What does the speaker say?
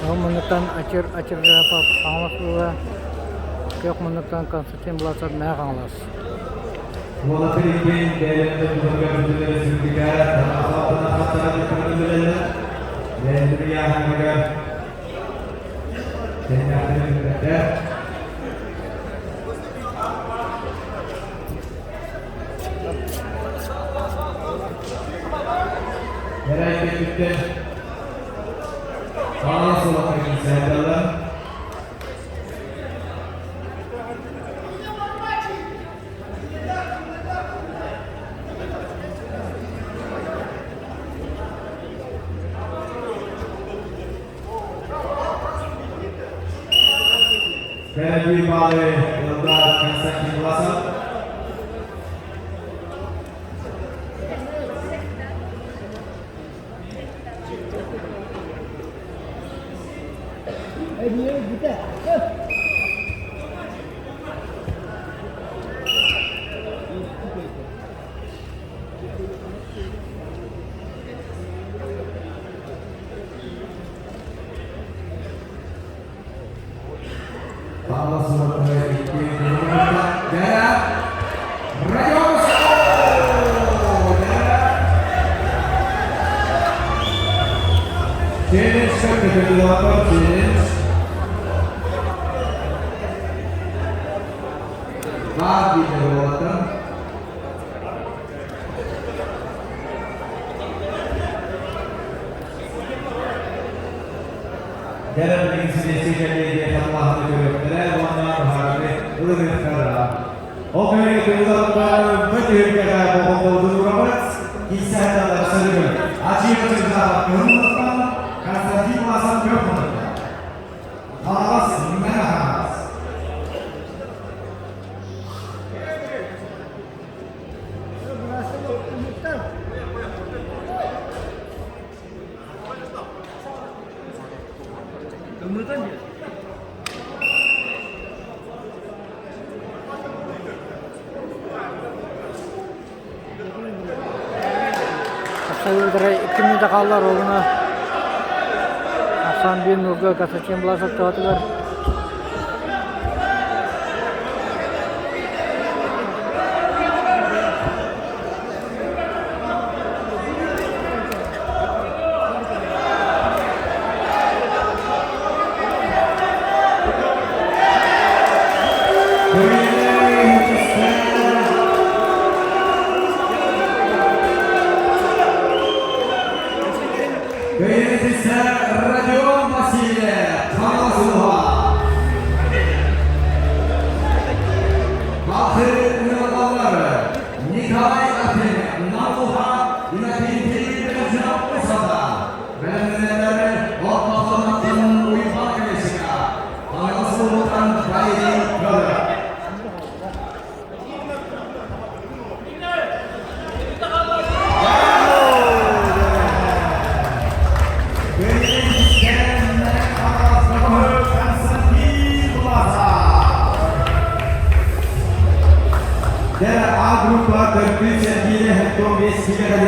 Муннуктан Ачыр Ачыржапов Хаҥалас уола, күөх муннуктан Константин Власов Мэҥэ Хаҥалас. Уолаттар иккиэн бэйэлэрин дойдуларыгар бүтүн өрөспүүбүлүкэ тарбахтарынан хаттаран көрдөрөллөр. Бэйэлэрин ыйааһыннарыгар тэҥнээхтэрин билбэттэр. Эрэй кэнниттэн Хаҥалас уолаттар киирсээдэллэр. Кэлбии баалы ылда Константин Власов. Павла Сумакова икки Дьэ, Родион Челлендж көтүллүбэтэ челлендж. Баар дииллэр уолаттар. Дьэ, билигин силиэстийэ кэллиэгэ хатылааһыны көрүөхтэрэ уонна быһаарыыны ылыныахтара. Ол кэмигэр тыылларыттан түһүлгэҕэ болҕомтобутун уурабыт. Киисэһэллэр сөрүгүн Ачиева Чырдаава кыһын муннуктан Константин Власов күөх муннуктан. Хаҥалас Мэҥэ Хаҥалас. Тахсаллара 2 мүнүүтэ хаалла ровно Ахсаан биир нуурга Константин Власов туһатыгар. Бэйэтисэ Родион Васильев, Хаҥалас улууһа. Баатыр Ньурбалар Николай Лапин, Намуха Иннокентий Петрович Усата, бэлэмнэнэллэр Отмахтан Уйбан Колесика, Хаҥалас улууһуттан Валерий Федоров. Дьэ, А группа төрдүс эргиирэ 75 килэ.